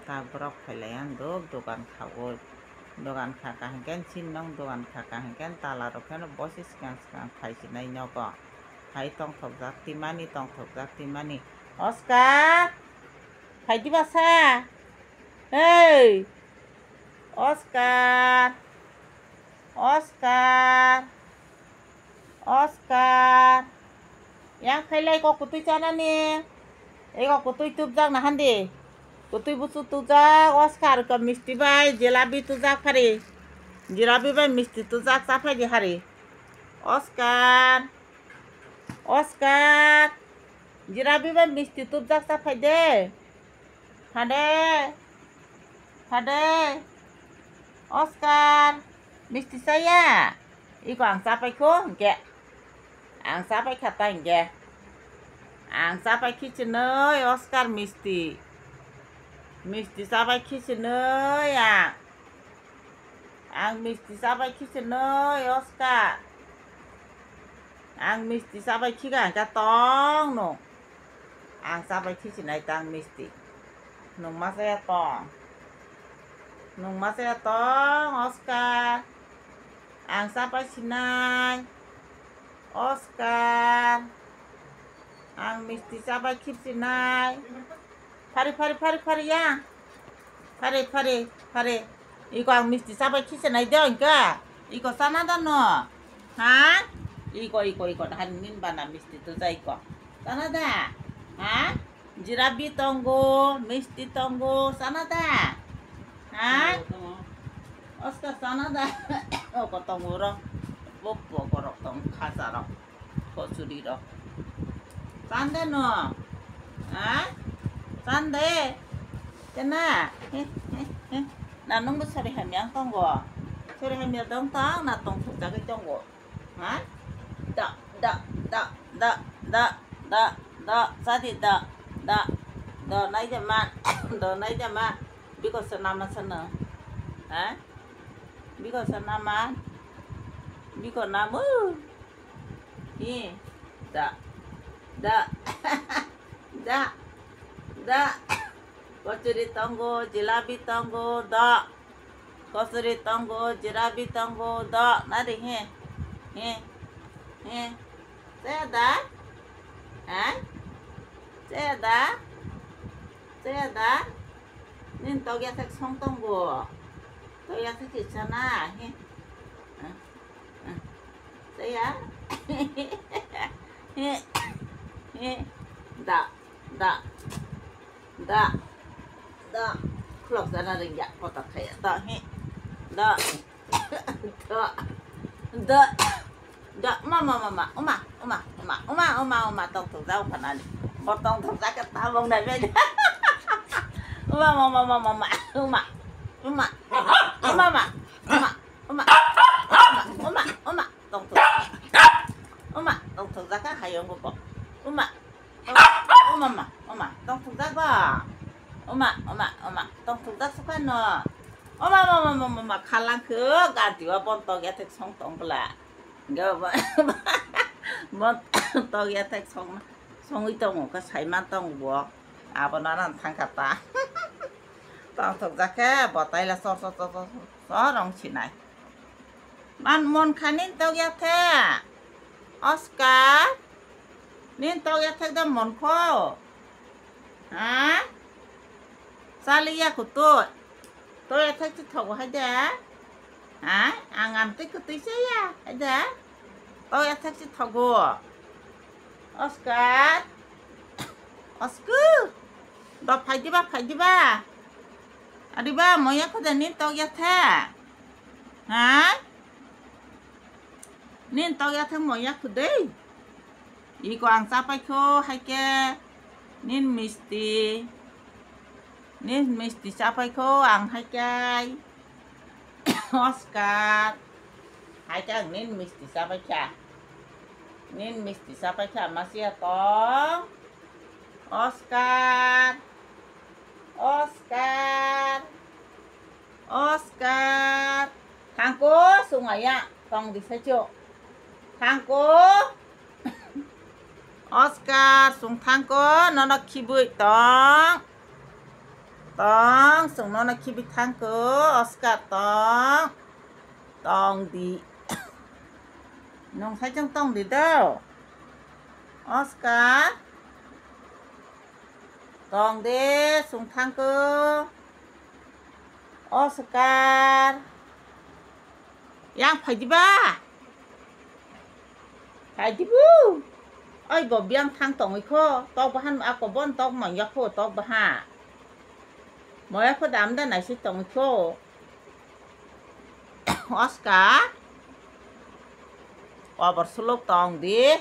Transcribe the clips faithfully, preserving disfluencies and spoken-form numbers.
Ta borok phailai ang duk dogan khagwi. Dogan kha ka hinkhe chini nong dogan kha ka hinkhe tala rok pheno bosi swkang swkang phai sinai nogo. Hai tongthok jak timani, tongthok jak timani. Oscar! Phai diba sa? Hey! Oscar! Oscar! Oscar! Yang khailai kok kwtwi chanani? Eko kwtwi tubjak na handi. Kwtwi buchu tubjak, Oscar ko misti bai jelabi tubjak phari. Jelabi bai misti tubjak, chaphai di hari. Oscar! Oscar! Jelabi bai misti tubjak, chaphai de. Phade, phade, Oscar, misti chaya? Iko ang chapai kho hinkhe. Ang chapai kha ta hinkhe. Ang chapai khichini Oscar misti. Misti chapai khichini ang. Ang misti chapai khichini Oscar. Ang misti chapai khika hinkhe tong nung. Ang chapai khichi nai tang misti. Nung ma chaya tong. Nung ma chaya tong, Oscar. Ang chapai sinai. Oscar. Ang misti chapai khip sinai. Phari, phari, phari, phari ya. Phari, phari, phari. Iko ang misti chabai khichi nai de ongka. Iko chana da no? Ha? Iko, iko, iko. Dahan min bana misti tuja iko. Chana da? Ha? Jirabi tongo, misti tongo, chana da? Ha? Oska chana da? Oko tongo ro. Boppo korok tong khacha rok. Kochuri rok. Chande no? Ha? Chande? Kena? He, he, he. Na nungbo sori hamya tongo. Sori hamya tong tang na tong thuk jagwi tongo. Ha? Da, da, da, da, da, da, da, sadi da, da, da, nai jama, da, nai jama. Biko se nama sana. Ha? Biko se nama. Biko namu. Hi, da, da, da, da. Kochuri tongo, jilabi tongo, da. Kochuri tongo, jilabi tongo, da. Nari, hi, hi, hi. Chaya da? Ha? Chaya da? Chaya da? Nini tokya thek song tongo. Tokya thek kisa na, hi. Chaya. Da, da, da, da. Khulok jana ringya, kotor khaya. Da, hi. Da, da, da, da. Ma, ma, ma, ma. Uma, uma, uma, uma, uma, uma. Tong thok jao khanani. Bo tong thok jake tabong nai bai. Uma, ma, ma, ma, ma, ma. Uma, uma, uma, ma. Uma, uma, uma, uma, uma. Tongthok. Uma, tongthok jaka hayung bo. Uma. Uma, uma, uma, tongthok jago. Uma, uma, uma, tongthok jak sukha no. Uma, uma, uma, uma, uma, khalang khe ganti wa bon tokya thek song tong bla. Ga ba, bon tokya thek song, songwi tongo khe saiman tongo bo. Abo nanan thangkha ta. Tongthok jak khe bo taila sor, sor, sor, sor, sor, sor rong sinai. Man mon kha nin tokya the. Oscar. Nin tokya thek da mon kho. Ha? Chali ya kho to. Tokya thek chi thogo hai da. Ha? Ang am tei kho tei se ya hai da. Tokya thek chi thogo. Oscar. Osku. Do phai diba, phai diba. Adiba moya kho da nin tokya the. Ha? Nin tokya thang mo yak dei. Iko ang chapai kho hai khe nin misti. Nin misti chapai kho ang hai khe. Oscar. Hai khe ang nin misti chapai kha. Nin misti chapai kha ma sia tong. Oscar. Oscar. Oscar. Thangko sungaya tong di sacho. Thangko. Oscar sung thangko nono khibui tong. Tong, chwng nono khibi thangkho, Oscar tong. Tong di. Nwng saichung tong di do. Oscar. Tong de, chwng thangkho. Oscar. Yang phai di ba? Phai di bu? Oi bo biyang thang tongwi kho. Tok bahan ako bon tok manya kho, tok baha. Moya kho dam da naisi tongwi kho. Oscar. Obor suluk tong di.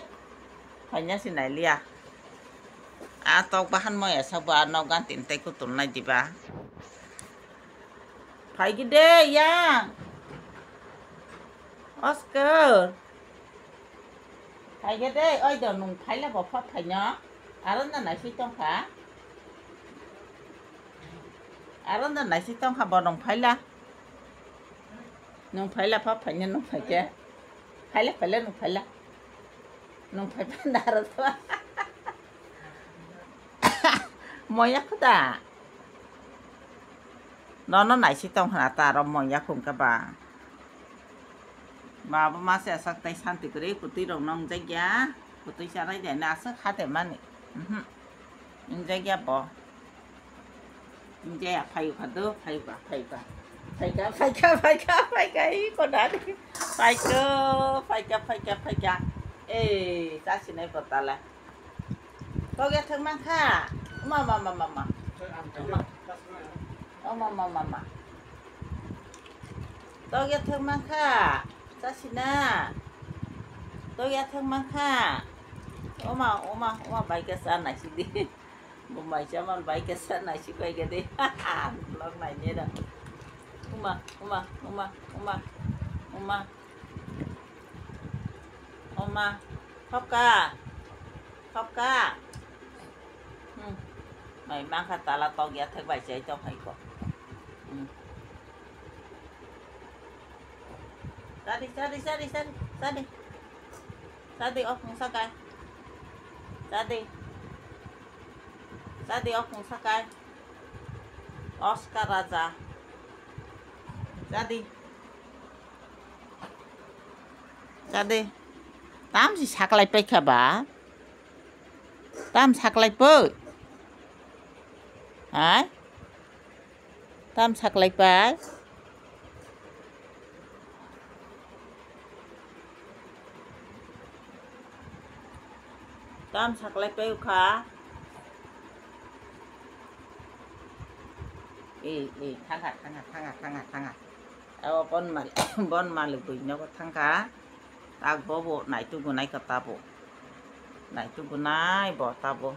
Phaina si nai liya. A tok bahan moya sa bo a nok gan tin tai kutul nai di ba. Phai gi de yang. Oscar. Phai gi de, oi do nwng phai la bo pha phaina. Aro na naisi tong kha. Aro na naisi tong kha bo nwng phai la. Nwng phai la pha phaina nwng phai khe. Phai la, phai la, nwng phai la. Nwng phai pha naro to. Moya kho da. Nono naisi tong khna ta aro moya khum khe ba. Baba ma se asak tai santi kwrwi kwtwi rok nong jakya. Kwtwi chanai de na aswk hate mani. Mhm. Nong jakya bo. Nong jakya phayu kha do, phayu kha, phayu kha. Phaika, phaika, phaika, phaika, i kona ni. Phaiko, phaika, phaika, phaika. Eh, ta sinai botala. Tokya thwk mankha. Ma, ma, ma, ma, ma. Ma. Oh, ma, ma, ma, ma. Tokya thwk mankha. Chasina. Tokya thwk mankha. Oma, oma, oma, baika sa naisidi. Bo mai chaman baika sa naisi baika de. Vlog nainera. Uma, uma, uma, uma, uma. Oma, thokka. Thokka. Hmm. Mai mangkha tala tokya thwk bai chai tong hai ko. Hmm. Sadi, sadi, sadi, sadi, sadi. Sadi, ok, mungsa kai. Sadi. Sadi, ok, mungsa kai. Oscar Raja. Sadi. Sadi. Tam si saklai paikha ba. Tam saklai poi. Hai? Tam saklai pai. Tam saklai pai ukha. Eh, eh, thangha, thangha, thangha, thangha, thangha. Abo bon mal, bon malik bui nogo thangkha. Tak bobo naitu gunai kha tabo. Naitu gunai bo tabo.